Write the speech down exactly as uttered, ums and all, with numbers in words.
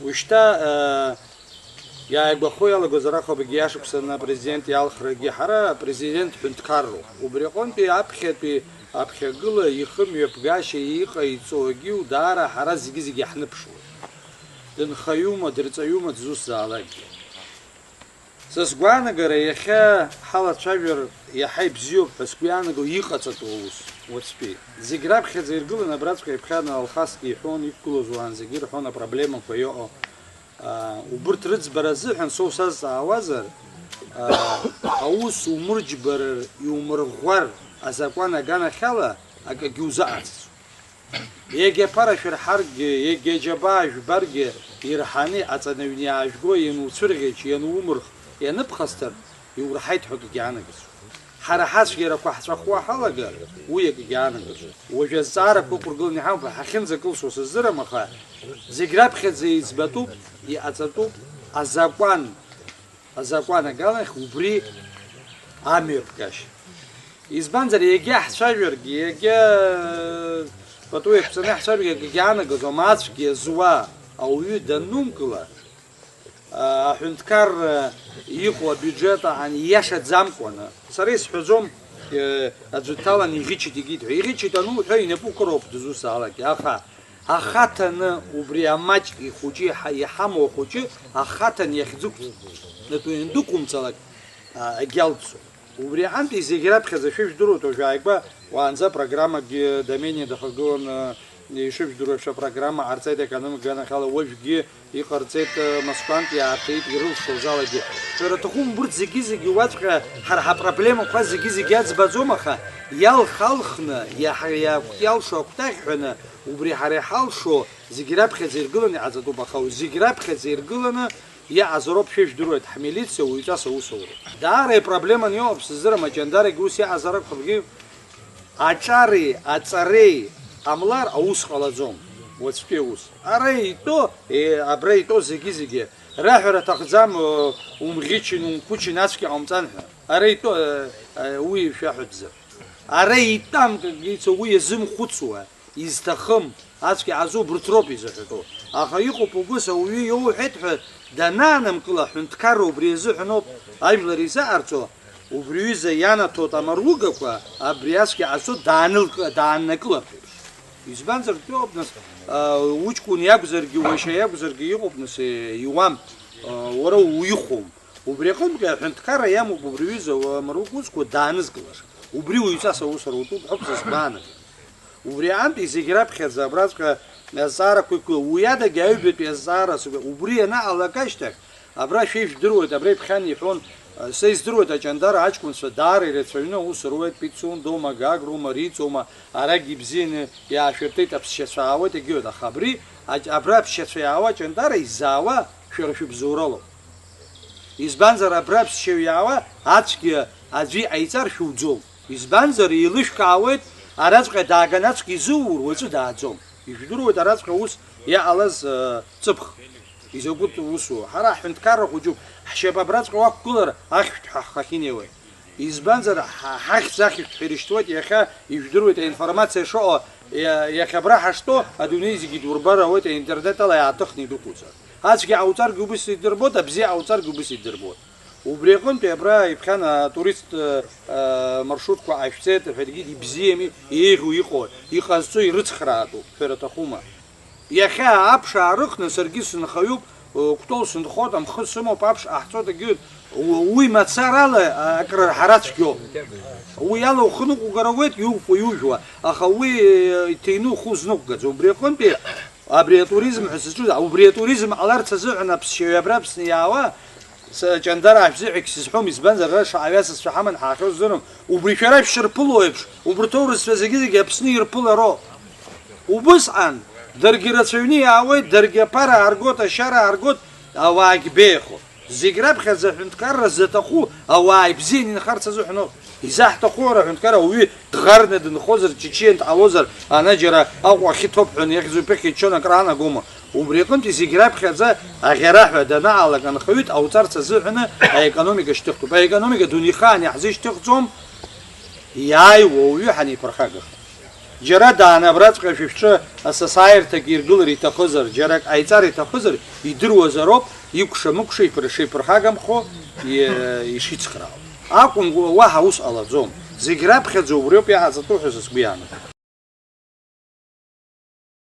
Ушьҭа, э, иааигәахо иалагозар, ахәабагьы иашықәсаны апрезидент иалхрагьы ҳара апрезидент ҳәынҭқарроуп. Убри аҟынтәи аԥхьатәи аԥхьагыла ихымҩаԥгашьа иҟаиҵогьы даара ҳара зегьы-зегьы иаҳныԥшуеит. Дынхаҩума, дырҵаҩума дызусҭазаалакгьы. Са сгәаанагара, иахьа ҳалацәажәар иаҳа ибзиоуп ҳәа сгәы иаанаго иҟаҵатәу аус, уаҵәтәи. Зегь раԥхьаӡа иргыланы абраҵәҟьа иԥхьан Алхасгьы иҳәон, иқәгылоз уаанӡагьы ирҳәон апроблемақәа иҟоу. Аа, убырҭ рыӡбара азыҳәан соу сазҵаауазар, аа, аус умырџьбарар, иумырӷәӷәар азакәан аганахьала акагьы узыҟарҵаӡом. Егьа аԥара шәырҳаргьы, егьа аџьабаа жәбаргьы, ирҳаны аҵанаҩны иаажәго иануцәырӷьеч, ианумырх, ианыԥхасҭар, иурҳаит ҳәа акгьы аанагӡом. Ҳара ҳацәгьарақәа ҳҵәахуа ҳалагар, уи акгьы аанагӡом. Уажәы азҵаарақәа ықәыргыланы иҳамоуп, ҳахьынӡакылсуа сыздырам, аха зегь раԥхьаӡа иӡбатәуп, иҟаҵатәуп азакәан. Азакәан аганахь убри амҩаԥгашьа. Избанзар, егьа ҳцәажәаргьы, егьа пату еиқәҵаны ҳцәажәаргьы акгьы аанагаӡом, ацәгьа зуа ауаҩы даннумкыла, а, аҳәынҭқарра иҟоу абиуџьет аан ииашаӡамкәаны, сара исҳәаӡом, э, аӡәы дҭалан иӷьычит, егьит ҳәа. Иӷьычит ануҳәа, инапы уқәыроуп дызусҭазаалакгьы, аха ахаҭаны убри амаҷ ихәыҷы иҳа-, иҳамоу ахәыҷы ахаҭан иахьӡықәҵатәу иандәықәымҵалак, а, агьалҵуеит. Убри аҟынтәи зегь раԥхьаӡа шәыжәдыруеит, уажә ааигәа уаанӡа программакгьы Домениа дахагылан, а, ишыжәдыруа еиԥш апрограмма ҟарҵеит аекономика аганахьала, уажәгьы иҟарҵеит, а, Москвантә иааҭеит ирылшоз алагьы. Шәара аҭахума, урҭ зегьы-зегьы уаҵәҟьа ҳара ҳапроблемақәа зегьы-зегьы аӡбаӡом, аха иалхалхны, иаҳ-, иакә-, иалшо акәтаӷь ҳәаны, убри ҳара иҳалшо зегь раԥхьаӡа иргыланы иҟаҵатәуп, аха зегь раԥхьаӡа иргыланы иҟазароуп, шәа ижәдыруеит, ҳмилициа уаҩҵас аус ауроуп. Даара ипроблеманы иҟоуп, сыздырам, аҷандарагьы ус иҟазар акәхаргьы, аҿареи аҵареи ҟамлар аус ҟалаӡом, уаҵәтәи аус. Ара итәоу, е, абра итәоу зегьы-зегьы раҳәара аҭахӡам, э, умӷьычын, умқәычын, ацәгьа ҟаумҵан ҳәа. Ара итәоу, э, э, уи шәаҳәатәзар. Ара итәам, как говорится, уи иазымхәыцуа, изҭахым, ацәгьа ҟазо убырҭ роуп изыҳәатәу. Аха иҟоуп убыс ауаҩы иоуҳәеит ҳәа данаанамкыла, аҳәынҭқарра убри азыҳәаноуп ажәлар изаҟарҵо, убри аҩыза ианаҭоит амаругақәа, абри ацәгьа ҟазо даанылк-, дааннакылап ҳәа. Избанзар, дтәоуп, нас, а, уҷкәын иакәзаргьы, уашьа иакәзаргьы иҟоуп, нас, э, иуам, а, уара уихәом. Убри аҟынтәи аҳәынҭқарра иамоуп убри аҩыза амарук усқәа даанызкылаша. Убри уаҩҵас аус рутәуп ҳәа са сгәаанагоит. Убри аҟынтәи зегь раԥхьаӡа абраҵәҟьа азҵаарақәа иқәлоуп. Уи адагьы аҩбатәи азҵаара сгәы-, убри ианаҟалак ашьҭахь, абра шәа ижәдыруеит, абра иԥхьан иҳәон, са издыруеит, аҷандара аҷкәынцәа даара ирацәаҩны аус руеит, Пицундоума, Гагроума, Риҵоума, арагь ибзианы иаашәыртит, аԥсшьацәа аауеит, егьиуеит, аха абри, аҷ-, абра аԥсшьацәа иаауа аҷандара изаауа шәара шәыбзоуралоуп. Избанзар, абра аԥсшьаҩ иаауа ацәгьа аӡәы иҟаиҵар шәуӡом. Избанзар, еилышәкаауеит, араҵәҟьа дааган ацәгьа изуур, уаҵәы дааӡом. Ижәдыруеит араҵәҟьа ус иаҟалаз, э, ҵыԥх. Изакәытә усу? Ҳара ҳҳәынҭқарра хәыҷуп, ҳшьапы абраҵәҟьа уақәгылар, ахьшәҭ ҳәа ҳхахьы инеиуеит. Избанзар, ҳа-, ҳахьӡ ахьышәҭҳәа ирышьҭуеит, иахьа ижәдыруеит аинформациа шыҟоу, иа-, иахьа абра ҳаштәоу адунеи зегьы идурбар ауеит, аинтернет ала иааҭыхны идәықәуҵар. Ацәгьа ҟауҵаргьы убыс идырбоит, абзиа ҟауҵаргьы убыс идырбоит. Убри аҟынтәи абра иԥхьан атурист, э, э, маршрутқәа ҟашәҵеит, ҳәаргьы ибзиами, еиӷьу иҟои, иҟазҵо ирыцхраатәуп, шәара аҭахума? Иахьа аԥш аарыхны саргьы сынхаҩуп, э, Кәтол сынхоит, амхы сымоуп, аԥш ҟаҳҵоит, егьи, у-, уи мацарала, а, акрырҳара цәгьоуп. Уи ала ухы ныҟәгар ауеит, иуфо, иужәуа, аха уи, э, иҭины ухы узнықәгаӡом. Убри аҟынтәи абри атуризм ҳәа сызҿу, убри атуризм ҟаларц азыҳәан аԥсшьаҩы абра Аԥсны иаауа, Сара Ҷандар аашәзыҳәагь сызҳәом, избанзар, ара шаҟаҩы асасцәа ҳаман ҳаахьоу здырам. Убри шәара шәшырԥыло еиԥш, убарҭ аурысцәа зегьы-зегьы Аԥсны ирԥылароуп. Убысҟан даргьы рацәаҩны иаауеит, даргьы аԥара ааргоит, ашьара ааргоит, ауаагь беиахоит. Зегь раԥхьаӡа аҳәынҭқарра заҭаху ауаа ибзианы инхарц азыҳәаноуп. Изаҳҭаху ара аҳәынҭқар ауаҩы дӷарны дынхозар, чычен дҟалозар, ана џьара Аҟәа ахьы ҭоуп ҳәа иахьӡу иԥыхьа иччон акраанагома? Убри аҟынтәи зегь раԥхьаӡа аӷьараҳәа данаалак анхаҩы дҟауҵарц азыҳәаны аекономика шьҭыхтәуп. Аекономика дунеихаан иаҳзышьҭыхӡом, иааиуа ауаҩы ҳанеиԥырхагахьоу. Џьара дааны абраҵәҟьа шәышәҿы асасааирҭак иргылар иҭахызар, џьарак ҟаиҵар иҭахызар, идыруазароуп, икәша-мыкәша, иԥырша-иԥырхагамхо и-, ишицхраауа. Акәым, уаҳа ус ҟалаӡом. Зегь раԥхьаӡа убриоуп иааҵатәу ҳәа са сгәы иаанагоит.